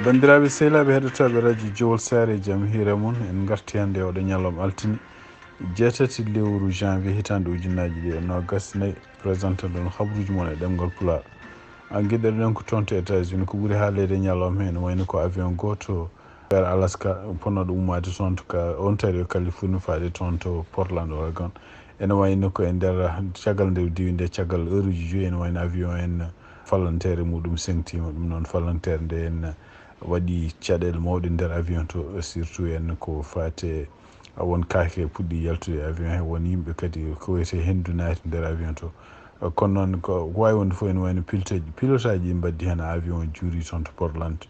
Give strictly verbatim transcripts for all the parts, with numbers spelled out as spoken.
Banndiraaɓe sehilaaɓe heɗotooɓe radio Jowol Saare, jam hiire mon. En ngarti hannde oɗo ñalawma altine jeetati lewru janvier hitaande ujunnaji ɗiɗi e noogas nayi. Présenté ɗon habruuji mon e ɗemngal Pulaar. A giɗɗo ɗen ko toon to États-Unis, ko ɓuri haaleede ñalawma heen wayno ko avion gooto Air Alaska, ponnoɗo ummaade toon to ka Ontario, Californie, faade toon to Portland, Oregon. Ene wayno ko e nder caggal nde diwi nde, caggal heureji joyi, ene wayno avion en fallantere muɗum sengtima. Ɗum noon fallantere nde en waɗi caɗeele mawɗe nder avion to, surtout en ko faate won kaake puɗɗi yaltude e avion he, won yimɓe kadi ko wiyete hendu naati nder avion to. Kono noon ko wawi wonde fof ene wayno piloteji pilotaji ɗi mbaddi hen avion juuri toon to Portland.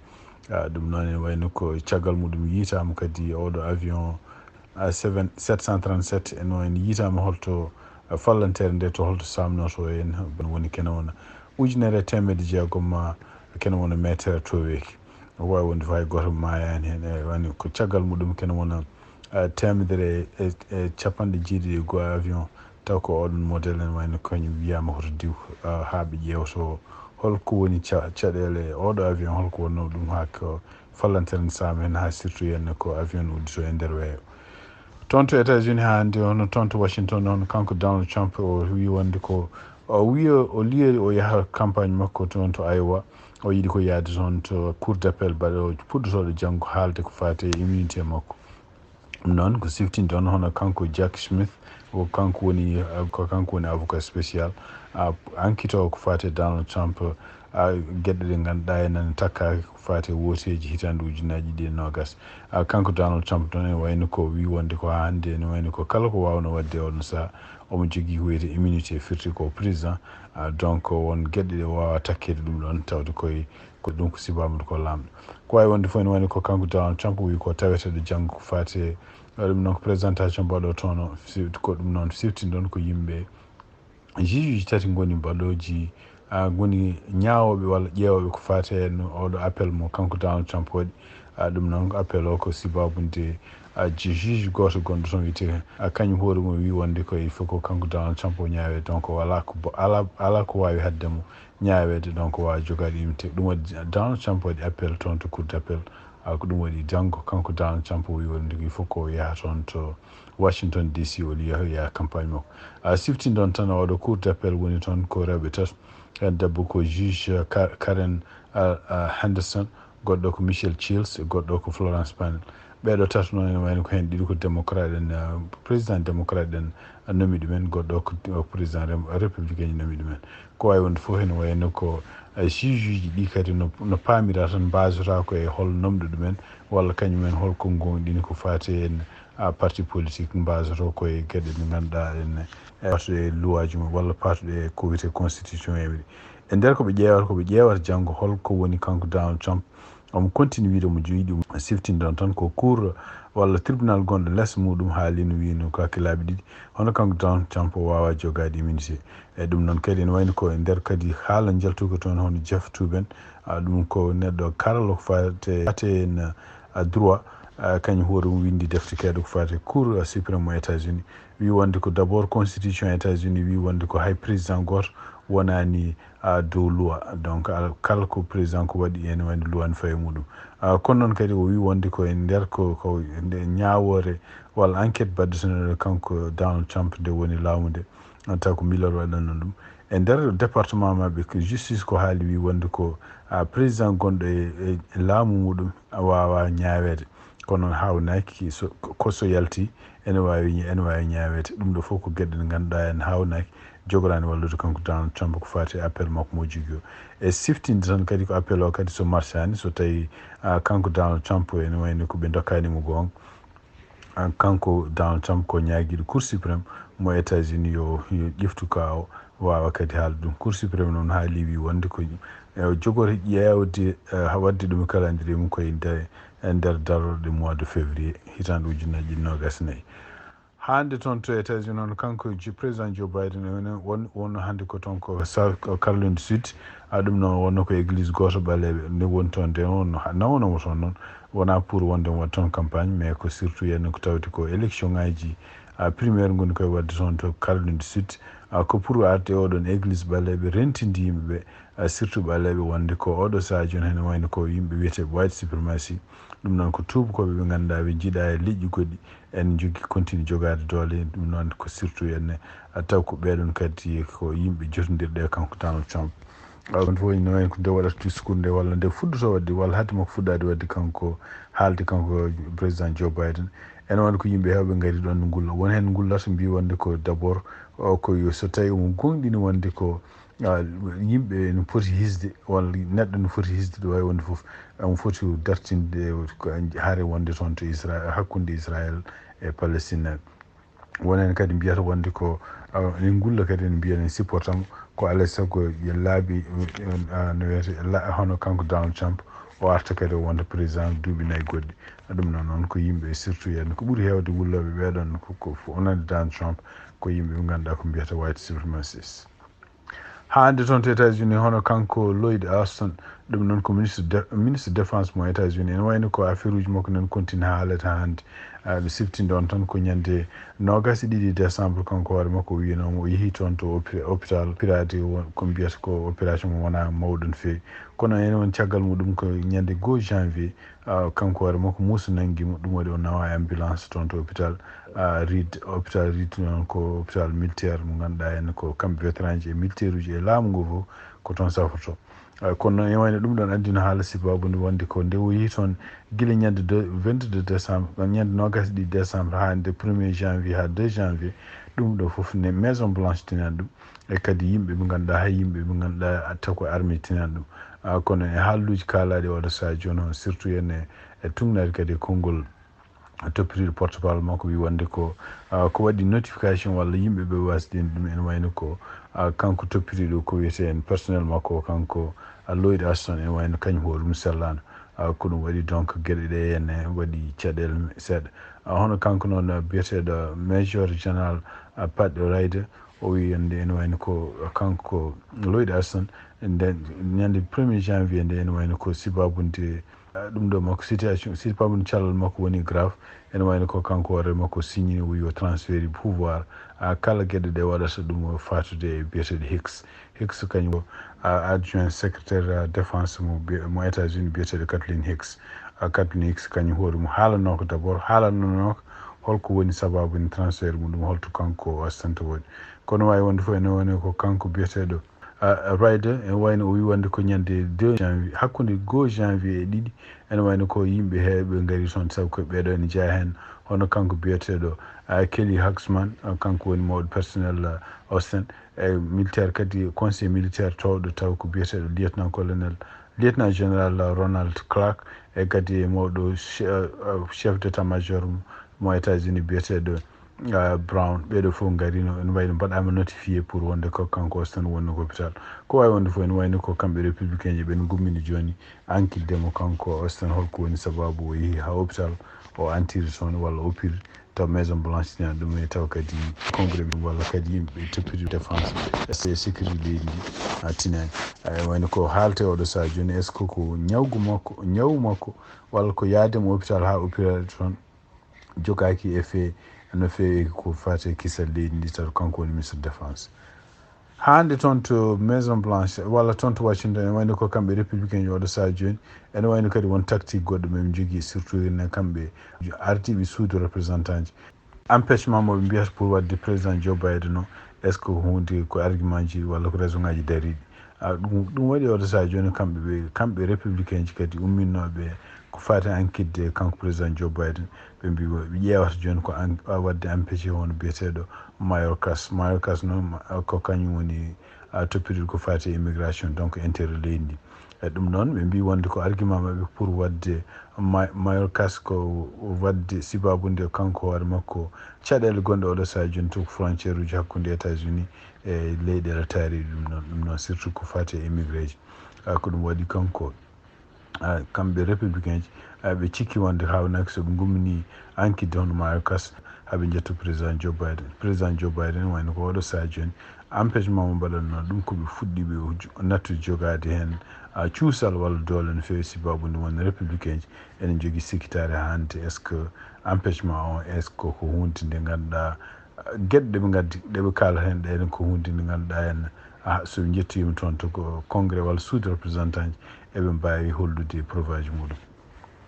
Ah, ɗum noon ene wayno ko caggal muɗum yiitama kadi oɗo avion, ah, seven sept cent trente-sept ene wayno yiitama holto, ah, fallantere nde to holto samnoto en. Woni kene wona ujunere e teemedde jeegom ma kene wona metere toweeki. Wawi wonde fay goto mayani hen, e wani ko caggal muɗum kene wona, ah, teemedere e, e capanɗe jeeɗiɗi e goho avion. Taw ko oɗon modèle ene wayno kañum wiyama hoto diw, ah, ha ɓe ƴeewto holko woni ca-, caɗele oɗo avion, holko wonno ɗum ha ko fallantere nde saama hen, ha surtout henne ko avion uddito e nder weeyo. Toon to États-Unis ha hannde, hono toon to Washington, hono kanko Donald Trump, o wi wonde ko, o wi o liyeeri o yaha campagne makko toon to Iowa. O yiɗi ko yaade toon to cour d'appel baɗo puɗɗotooɗo janngo haalde ko faati e immunité makko. Ɗum noon ko siftinde on hono kanko Jack Smith, o kanko woni, ko kanko woni avocat spécial, a, enquête o ko faati e Donald Trump, a, geɗe ɗe ngannduɗaa enen takkaaki ko faati e wooteeji hitaande ujunnaji ɗiɗi e noogas. A, kanko Donald Trump noon ene wayno ko wi wonde ko haa hannde ene wayno ko kala ko waawno waɗde e oɗon sahaa omo jogii ko wiyetee immunité, firti ko président. A, donc won geɗe ɗe waawa takkeede ɗum ɗoon tawde koye ko ɗum ko sibabude ko laamɗo. Ko waawi wonde fof ene wayno ko kanko Donald Trump o wi ko taweteeɗo janngo ko faati e ɗum noon ko présentation mbaɗo toon o, si-, ko ɗum noon siftindon ko yimɓe juge uji tati ngoni mbaɗooji, a, ngoni ñaawooɓe walla ƴeewooɓe ko faati e no oɗo appel mo kanko Donald Trump waɗi. A, ɗum noon ko appel o ko sibabunde, a, ju-, juge gooto gonɗo toon wiyetee, a, kañum hoore mum wi wonde ko il faut ko kanko Donald Trump o ñaawee, donc alaa ko bo-, alaa, alaa ko waawi haɗde mo ñaaweede, donc waawa jogaade immunité. Ɗum waɗi Donald Trump waɗi appel toon to cour d'appel. A, ko ɗum waɗi janngo kanko Donald Trump o wi wonde il faut ko o yaha toon to Washington D C, o yaha, yaha campagne makko. A, siftindon tan oɗo cour d'appel woni toon ko rewɓe tato. Heen debbo ko juge, a, Ka-, Karen, a, a, Henderson, goɗɗo ko Michelle Childs, e goɗɗo ko Florence Panel. Ɓeeɗo tato noon ene wayno ko heen ɗiɗo ko démocrate en, a, président démocrate en, a, nomi ɗumen, goɗɗo ko, o président rem-, républicain en nomi ɗumen. Ko waawi wonde fof ene wayno ko, a, juge uji ɗi kadi no, no paamira tan mbaasotaako e hol nomɗo ɗumen, walla kañum en holko ngoonɗini ko faati en, a, parti politique mbaasoto koye geɗe ɗe ngannduɗaa en, e, partuɗe e luwaaji mum walla partuɗe e ko wiyetee constitution en. E nder ko ɓe ƴeewata, ko ɓe ƴeewata janngo holko woni kanko Donald Trump. Omo continue wiide omo joyi ɗum siftindon tan ko cour walla tribunal gonɗo les muɗum haalino wiino ko hakke laabi ɗiɗi hono kanko Donald Trump o waawa jogaade immunité. E ɗum noon kadi ene wayno ko e nder kadi haala njaltuka toon hono Jeff Toobin, a, ɗum ko neɗɗo karalo ko faate, faate en, a, droit, a, kañum hoore mum winndi defte keeɗe ko faate cour, a, suprême mo États-Unis. Wi wonde ko d'abord constitution États-Unis wi wonde ko hay président gooto wonaani, a, dow loi. Donc, a, kala ko président ko waɗi ene wayno loi ne fawi e muɗum. A, kono noon kadi o wi wonde ko e nder ko, ko nde ñaawoore walla enquête baɗɗo sene kanko Donald Trump nde woni laamu nde. Taw ko Miller waɗanno ɗum. E nder département maɓɓe ko justice ko haali wi wonde ko, a, président gonɗo e, e, e laamu muɗum a waawa ñaaweede. Kono noon haawnaaki so, ko so yalti ene waawi, ene waawi ñaaweede. Ɗum ɗo fof ko geɗe ɗe ngannduɗaa en haawnaaki jogoraani wallude kanko Donald Trump ko faati e appel makko mo jogii o. E siftinde tan kadi ko appel o kadi so marchaani, so tawii, a, kanko Donald Trump ene wayno ko ɓe ndokkaani mo goonga. A, kanko Donald Trump ko ñaagiiɗo Cour suprême mo États-Unis yo, yo ƴeftu ka o waawa kadi haalde ɗum. Cour suprême noon haali wi wonde ko, e, o jogoto ƴeewde, e, waɗde ɗum e calendrier mum koye nder, e nder darorɗe mois de février hitaande ujunnaji ɗiɗi noogas e nayi. Hannde toon to États-Unis noon kanko Jo-, président Joe Biden ene won, wonno hannde ko toon ko South Carolina du Sud. A, ɗum noon wonno ko église gooto ɓaleeɓe nde woni toon nde wonno ha-, nawnomo toon noon. Wonaa pour wonde waɗa toon campagne, mais ko surtout yen ko tawti ko élection ngaji a primaire ngoni koye waɗde toon to Caroline du Sud. A ko pour arde oɗon église ɓaleeɓe rentinde yimɓe ɓe, a surtout ɓaleeɓe, wonde ko oɗo sahaa jooni hene wayno ko yimɓe wiyetee white supremacy. Ɗum noon ko tuubakooɓe ɓe ngannduɗaa ɓe njiiɗaa e leƴƴi goɗɗi, en njogii continue jogaade doole. Ɗum noon ko surtout enne, a taw ko ɓeeɗon kadi ko yimɓe jotondirɗe e kanko Donald Trump. A, ɗum fof ene wayno ko nde waɗata discours nde, walla nde fuɗɗoto waɗde, walla hade makko fuɗɗaade waɗde kanko, haalde kanko président Joe Biden. Ene wayno ko yimɓe heewɓe ngari ɗoon ngulla. Won heen ngullata mbi wonde ko d'abord, o, ko yo so tawi omo goongɗini wonde ko, a, yimɓe no poti hisde, walla neɗɗo no foti hisde ɗo wawi wonde fof, omo foti dartinde ko haare wonde toon to Isra-, hakkunde Israël e Palestine. Won heen kadi mbiyata wonde ko, a, en ngulla kadi en mbiya en supportamo, ko alaa e sago yo laabi, a, no wiyete la-, hono kanko Donald Trump o arta kadi o wonta président duuɓi nayi goɗɗi. Ɗum noon, noon ko yimɓe surtout yen ko ɓuri heewde wullooɓe ɓeeɗon ko, ko wonande Donald Trump ko yimɓe ɓe ngannduɗaa ko mbiyata white supremacists. Haa hannde toon to États-Unis, hono kanko Lloyd Austin, ɗum noon ko ministre de-, ministre défense mo États-Unis, ene wayno ko affaire uji makko nan continue haa haalata haa hannde. A, ɓe siftinde on tan ko ñande noogas e ɗiɗi décembre, kanko hoore makko o wiyanoo mo o yehi toon to opi-, hôpital, opérade won, ko mbiyata ko opération mo wonaa mawɗo no feewi. Kono ene won caggal muɗum ko ñande goo janvier, a, kanko hoore makko muusa nanngi mo, ɗum waɗi o nawa e ambulance toon to hôpital, a, Reed, hôpital Reed noon ko hôpital militaire mo ngannduɗaa heen ko kamɓe vétéranji e militaire uji e laamu ngu fof ko toon safoto. A, kono noon ene wayno ɗum ɗoon addino haala sababu nde wonde ko nde o yehi toon gila ñande deux, vingt-deux décembre, ɗon ñande noogas e ɗiɗi décembre haa nde premier janvier haa deux janvier, ɗum ɗo fof ne Maison Blanche tinani ɗum. E kadi yimɓe ɓe ngannduɗaa, hay yimɓe ɓe ngannduɗaa atta ko armée tinani ɗum. A, kono e haalluuji kaalaaɗi oɗo sahaa jooni o, surtout ene, e tuugnaade kadi e konngol toppitiiɗo porte-parole makko wi wonde ko, a, ko waɗi notification walla yimɓe ɓe wasde ɗum ene wayno ko, a, kanko toppitiiɗo ko wiyetee en personnel makko o kanko, a, Lloyd Austin ene wayno kañum hoore mum sellaano. A, ko ɗum waɗi donc geɗe ɗe ene waɗi caɗeele seeɗa. A, hono kanko noon biyeteeɗo Major General, a, Pat Ryder, o wi wonde ene wayno ko kanko Lloyd Austin, nden ñande premier janvier nde ene wayno ko sababu nde, a, ɗum ɗo makko situation, sababu nde callal makko woni grave, ene wayno ko kanko hoore makko signini o wi o transfert pouvoir, a, kala geɗe ɗe waɗata ɗum o fatude e biyeteeɗo Hicks. Hicks kañum ko, a, adjoint secrétaire, a, défense mo biye-, mo États-Unis biyeteeɗo Kathleen Hicks. A, Kathleen Hicks kañum hoore mum haalanoo ko d'abord, haalanoo ko holko woni sababu nde transfert muɗum, holto kanko o Austin waɗi. Kono waawi wonde fof ene woni ko kanko biyeteeɗo, a, Ryder, ene wayno o wi wonde ko ñande deux janvier, hakkunde goo janvier e ɗiɗi, ene wayno ko yimɓe heewɓe ngari toon, sabu ko ɓeeɗo ene jeyaa heen, hono kanko biyeteeɗo, a, Kelly Haaksma, a, kanko woni mawɗo personnel, a, Austin, e militaire kadi, conseil militaire toowɗo taw ko biyeteeɗo lieutenant colonel, lieutenant général Ronald Clark, e kadi e mawɗo che-, a, chef d'état-major mo États-Unis biyeteeɗo, a, Brown. Ɓeeɗo fof ngarino, ene wayno mbaɗaama notifié pour wonde ko kanko Austin woni ko hôpital. Ko waawi wonde fof ene wayno ko kamɓe républicain ji ɓe ngummini jooni enquête de mo kanko Austin, holko woni sababu o yehi haa hôpital, o entiri toon walla o piri, taw Maison Blanche tinani ɗum e taw kadi congrès walla kadi yimɓe toppitiiɓe défense e sécurité leydi ndi, a, tinani. A, wayno ko haalte oɗo sahaa jooni, est-ce que ko ñawgu makko, ñawu makko, walla ko yaade mo hôpital haa opérade toon jogaaki effet no feewi ko faati e kisal leydi ndi, taw kanko woni ministre défense. Haa hannde toon to Maison Blanche, walla toon to Washington, ene wayno ko kamɓe républicain ji oɗo sahaa jooni, ene wayno kadi won tactique goɗɗo ɓe njogii, surtout ene kamɓe ardiiɓe suudu représentant ji. Empêchement mo ɓe mbiyata pour waɗde président Joe Biden o, est-ce que ko huunde ko argument ji walla ko raison ngaji dariiɗi? A, ɗum, ɗum waɗi oɗo sahaa jooni kamɓe ɓe, kamɓe républicain ji kadi umminnooɓe ko faati enquête de kanko président Joe Biden, ɓe mbi ɓe ƴeewata jooni ko en-, a, waɗde empêché hono biyeteeɗo Mayorkas. Mayorkas noon, a, ko kañum woni, a, toppitooɗo ko faati e immigration, donc intérêt leydi ndi. E ɗum noon, ɓe mbi wonde ko argument maɓɓe pour waɗde Ma-, Mayorkas ko waɗde sababu nde kanko hoore makko caɗeele gonɗe oɗo sahaa jooni to frontière uji hakkunde États-Unis e leyɗeele taariiɗe ɗum noon, ɗum noon surtout ko faati e immigré ji. A, ko ɗum waɗi kanko, a, kamɓe républicain ji, a, ɓe cikki wonde haawnaaki so ɓe ngummini enquête hono Mayorkas haa ɓe njetto président Joe Biden. Président Joe Biden wayno ko oɗo sahaa jooni, Empêchement mo mbaɗatnoo ɗum, ko ɓe fuɗɗii ɓe jo- nattude jogaade heen, a, cuusal walla doole no feewi, sibabude won républicain ji ene njogii sikkitaare hannde, est ce que empêchement o, est ce que ko huunde nde ngannduɗaa, a, geɗe ɗe ɓe ngaddi, ɗe ɓe kaalata heen ɗe, enen ko huunde nde ngannduɗaa en, a, so ɓe njettoyiima toon to ko congrès walla suudu représentant ji, eɓe mbaawi hollude preuve aji muɗum.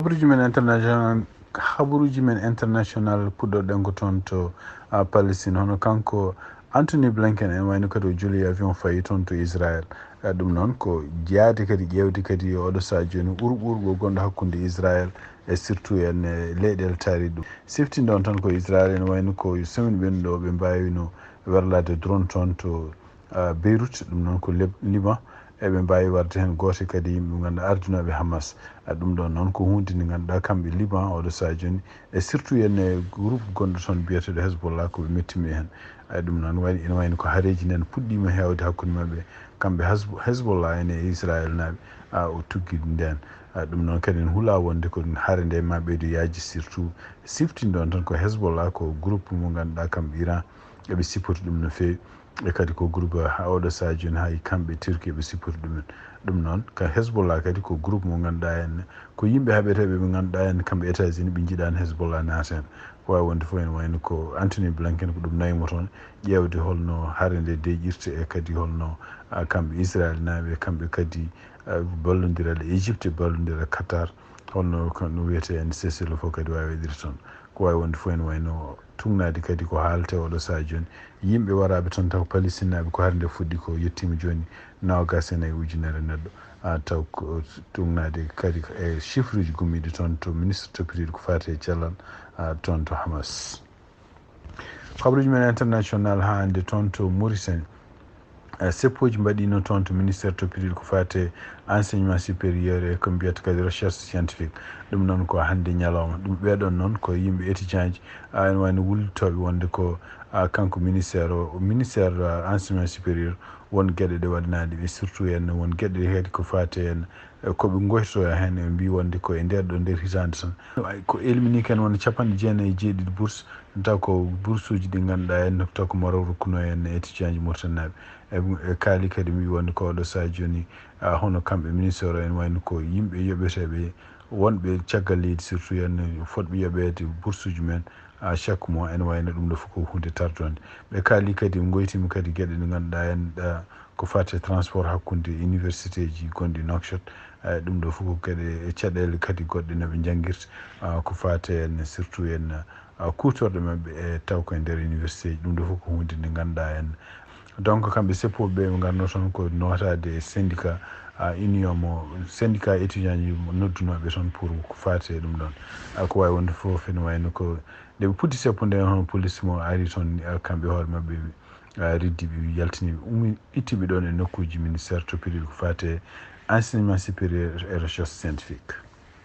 Habaruuji men international, habaruuji men international puɗɗorɗen ko toon to, a, Palestine. Hono kanko Anthony Blinken, en wayno kadi o joli avion fayi toon to Israël. A, ɗum noon ko yaade kadi ƴeewde kadi oɗo sahaa jooni ɓurɓurgol gonɗo hakkunde Israël e surtout en e leyɗeele taariiɗe ɗum. Siftinɗon tan ko Israël, en wayno ko semaine ɓennuɗo ɓe mbaawino werlaade drone toon to, a, Beyrouth, ɗum noon ko Lib- Liban. Eɓe mbaawi warde heen gooto kadi yimɓe ɓe ngannduɗaa ardinooɓe Hamas. A, ɗum ɗoon noon ko huunde nde ngannduɗaa kamɓe Liban oɗo sahaa jooni, e surtout en e groupe gonɗo toon biyeteeɗo Hezbollah, ko ɓe mettiiɓe heen. A, ɗum noon wayno, ene wayno ko hareeji neen puɗɗiima heewde hakkunde maɓɓe, kamɓe Hezbo- Hezbollah en e Israël naaɓe, a, o tuggi ndeen. A, ɗum noon kadi ene hula wonde ko hare nde ma ɓeydo yaaji, surtout siftinɗon tan ko Hezbollah ko groupe mo ngannduɗaa kamɓe Iran eɓe sipporti ɗum no feewi. E kadi ko groupe ha oɗo sahaa jooni hay kamɓe Turquie ɓe sipporti ɗumen. Ɗum noon ka Hezbollah kadi ko groupe mo ngannduɗaa en ko yimɓe haɓeteeɓe ɓe ngannduɗaa en kamɓe États-Unis ɓe njiɗaani Hezbollah naata heen. Ko waawi wonde fof ene wayno ko Anthony Blinken ko ɗum nawi mo toon ƴeewde holno hare nde deeƴirta e kadi holno, a, kamɓe Israël naaɓe kamɓe kadi, a, ballondiral e Égypte e ballondiral e Qatar holno ko no wiyetee en cessez-le-feu kadi waawi waɗirde toon. Ko waawi wonde fof ene wayno tugnaade kadi ko haaletee oɗo sahaa jooni. Yimɓe waraaɓe toon taw Palestinnaaɓe ko hare nde fuɗɗi ko yettiima jooni noogaas e nayi ujunere neɗɗo. A, taw ko tugnaade kadi e chiffre uji gummiiɗi toon to ministre toppitiiɗo ko faati e cellal, a, toon to Hamas. Habaruuji men international haa hannde toon to Mauritanie. Eh, seppooji mbaɗiino toon to ministère toppitiiɗo ko faati e enseignement supérieur e ko mbiyata kadi recherche scientifique. Ɗum noon ko hannde ñalawma. Ɗum ɓeeɗoon noon ko yimɓe étudiant ji, a, ene wayno wullitooɓe wonde ko, a, kanko ministère o, ministère, a, enseignement supérieur, won geɗe ɗe waɗanaaɗi ɓe, surtout en won geɗe kadi ko faati en, e ko ɓe ngoytotoo heen, ɓe mbii wonde ko e nder ɗo nder hitaande tan. Ay, ko éliminé ken wona capanɗe jeenayi e jeeɗiɗi bourse, taw ko bourse uji ɗi ngannduɗaa en, taw ko Maroc rokkunoo en étudiant ji Mauritanie naaɓe. E, e kaali kadi mbii wonde ko oɗo sahaa jooni, a, hono kamɓe ministère o en wayno ko yimɓe yoɓeteeɓe wonɓe caggal leydi, surtout en fotɓe yoɓeede bourse uji men, a, chaque mois, ene wayno ɗum ɗo fof ko huunde tardonde. Ɓe kaali kadi, ɓe ngoytiima kadi geɗe ɗe ngannduɗaa en, a, ko faati e transport hakkunde université ji gonɗi Nouakchott, a, ɗum ɗo fof ko geɗe e caɗeele kadi goɗɗe no ɓe njanngirta, a, ko faati en surtout en, a, kuutorɗe maɓɓe e taw ko e nder université ji. Ɗum ɗo fof ko huunde nde ngannduɗaa en. Donc kamɓe seppooɓe ɓe ɓe ngarno toon ko nootaade e syndicat, a, union mo syndicat étudiant ji mo noddunooɓe toon pour ko faati e ɗum ɗoon. A, ko waawi wonde fof ene wayno ko nde ɓe puɗɗi seppude en, hono police mo ari toon, a, kamɓe hoore maɓɓe, a, riddi ɓe, yaltini ɓe, ummi, itti ɓe ɗoon e nokkuuji ministère toppitiiɗo ko faati e enseignement supérieur et recherche scientifique.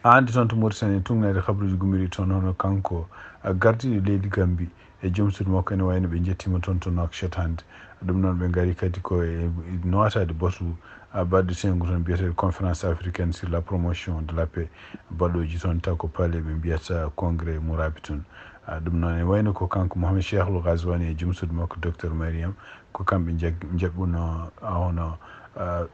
Hannde toon to Mauritanie, tugnaade habaruuji gummiiɗi toon, hono kanko, a, gardiiɗo leydi Gambie e joom suudu makko ene wayno ɓe njettiima toon to Nouakchott hannde. Ɗum noon ɓe ngari kadi ko e, e nootaade batu, a, baɗɗo senngo toon biyeteeɗo Conférence africaine sur la promotion de la paix, baɗooji toon taw ko palais ɓe mbiyata congrès Mourabitoun. A, ɗum noon ene wayno ko kanko Mohamed Cheikhul Ghazouani e joom suudu makko docteur Mariam, ko kamɓe jag- njaɓɓunoo, a, hono, a,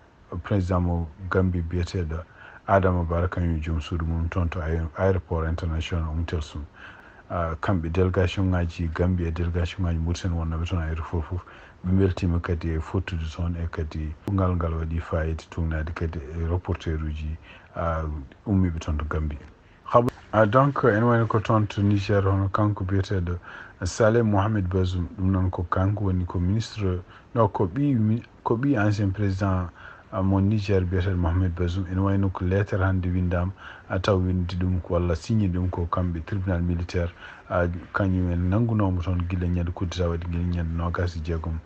président mo Gambie biyeteeɗo Adama Barrow, kañum e joom suudu mum toon to aé- aéroport international Umtelsum. A, kamɓe délégation ngaji Gambie e délégation ngaji Mauritanie wonnooɓe toon aéroport fof, ɓe mbeltiima kadi e fottude toon e kadi ngal ngal waɗi fayida tugnaade kadi e reporter uji, a, ummiiɓe toon to Gambie. Habu-, a, donc ene wayno ko toon to Niger, hono kanko biyeteeɗo Saleh Mohamed Bazoum, ɗum noon ko kanko woni ko ministre, no ko ɓii mi- ko ɓii ancien président, a, mo Niger biyeteeɗo Mohamed Bazoum. Ene wayno ko lettre hannde winndaama, a, taw winndi ɗum ko walla signé ɗum ko kamɓe tribunal militaire, a, kañum en nanngunooma toon gila ñande coup d'État waɗi gila ñande noogaas e jeegom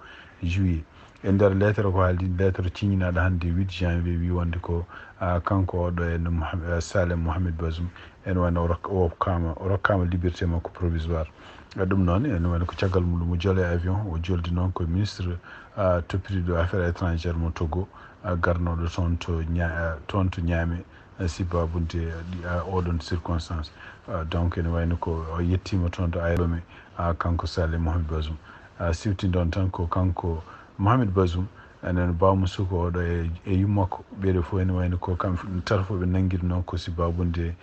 juillet. E nder lettre ko haaldi, lettre ciññinaaɗo hannde huit janvier, wi wonde ko, a, kanko oɗo en Mohamed, a, Saleh Mohamed Bazoum, ene wayno o rok- o rokkaama, o rokkaama liberté makko provisoire. A, ɗum noon ene wayno ko caggal mum o joli avion, o joldi noon ko ministre, a, toppitiiɗo affaires étrangères mo Togo, a, garnooɗo toon to Ña- a, toon to Niamey, a, sibabude, a, oɗon circonstance. A, donc ene wayno ko o yettiima toon to aéroport, a, kanko Saleh Mohamed Bazoum. A, siftinoɗon tan ko kanko, Mohamed Bazoum, enen bawmo suko oɗo e, e yummakko, ɓeɗo fof ene wayno ko kamɓe tato fof ɓe nanngiɗno ko si babunde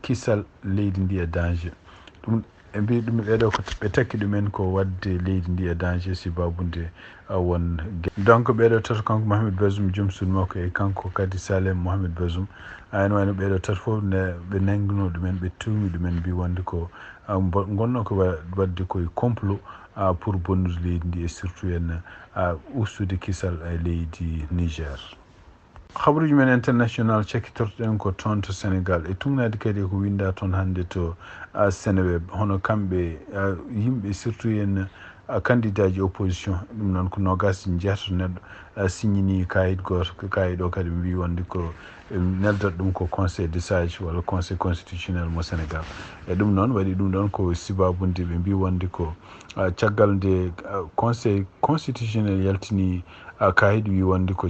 kisal leydi ndi e danger. Ɗum ɓe mbi ɗum ɓeɗo ko ɓe takki ɗumen ko wadde leydi ndi e danger si babunde won. Donc ɓeɗo tato, kanko Mohamed Bazoum joom suudu makko e kanko kadi Salem Mohamed Bazoum, ene wayno ɓeɗo tato fof ne ɓe nanngino ɗumen, ɓe tuumi ɗumen, mbi wonde ko gonno ko wadde koye complot pour bonnude leydi ndi e surtout en ustude kisal e leydi Niger. Habaruuji men international cakkitortoɗen ko toon to Sénégal e tugnaade kadi ko winnda toon hannde to Seneweb, hono kamɓe yimɓe surtout en candidat ji opposition, ɗum noon ko noogaas njeetato neɗɗo signini kayit gooto. Kayit o kadi ɓe mbi wonde ko neldat ɗum ko conseil de sage walla conseil constitutionnel mo Sénégal. E ɗum noon waɗi ɗum ɗon ko sibabunde ɓe mbi wonde ko caggal nde conseil constitutionnel yaltini kayit wi wonde ko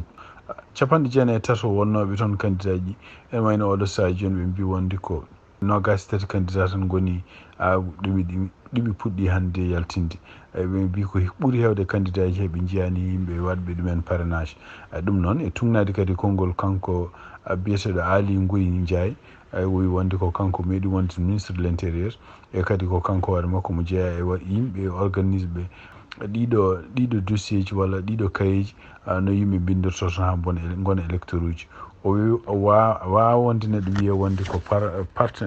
capanɗe jeenayi e tato wonnooɓe toon candidat ji, ene wayno oɗo sahaa jooni ɓe mbi wonde ko noogaas e tati candidat tan ngoni a ɗumi ɗumi puɗɗi hannde yaltinde. Ɓe mbi ko ɓuri heewde candidat ji heɓe njiyani yimɓe waɗɓe ɗumen parrainage. Ɗum noon e tugnaade kadi konngol kanko biyeteeɗo Aly Ngouille Ndiaye, o wi wonde ko kanko meeɗi wonde ministre de l'intérieur, e kadi ko kanko hoore makko mo jeeya e yimɓe organisme ɓe ɗiɗo ɗiɗo dossier ji walla ɗiɗo kayeji no yimɓe mbindirto toon haa bona ngona électeur uji. O wi waawa wonde neɗɗo wiya wonde ko parti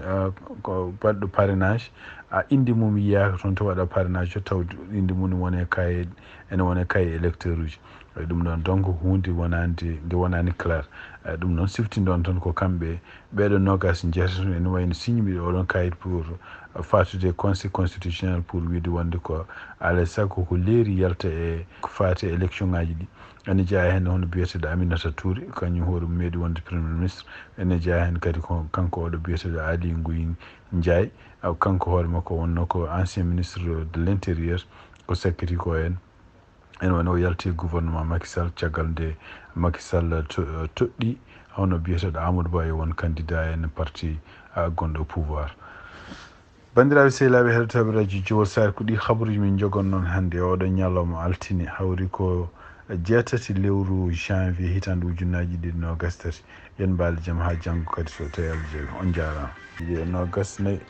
ko baɗɗo parrainage, a inde mum yiyaaka toon to waɗa parrainage o taw inde mum wone kaye ene wone kaye électeur uji. Ɗum ɗon donc ko hunde wonande nde wonani clair. Ɗum noon siftinɗon tan ko kamɓe ɓeeɗo noogaas njeetato ene wayno signɓe oɗon kayit pour fatude conseil constitutionnel pour wiide wonde ko alaa e sago ko leeri yalta e ko faati e élection ngaji ɗi. Ene jeyaa heen hono biyeteeɗo Aminata Touré, kañum hoore mum meeɗi wonde premier ministre. Ene jeyaa heen kadi ko kanko oɗo biyeteeɗo Aly Ngouille Ndiaye, kanko hoore makko wonno ko ancien ministre de l'intérieur, ko sakkiti ko en ene woni o yalti gouvernement Macky Sall caggal nde Macky Sall toɗɗi hono biyeteeɗo Amadou Ba yo won candidat en parti gonɗo pouvoir. Banndiraaɓe sehilaaɓe heɗotooɓe radio Jowol Sare, ko ɗi habaruuji min njogon noon hannde e oɗo ñalawma altine, hawri ko jeetati lewru janvier hitaande ujunnaaji ɗiɗi noogas tati. Yen mbaali jam haa janngo kadi so tawi Allah jaɓi. On njaaraama. Noogas nayi.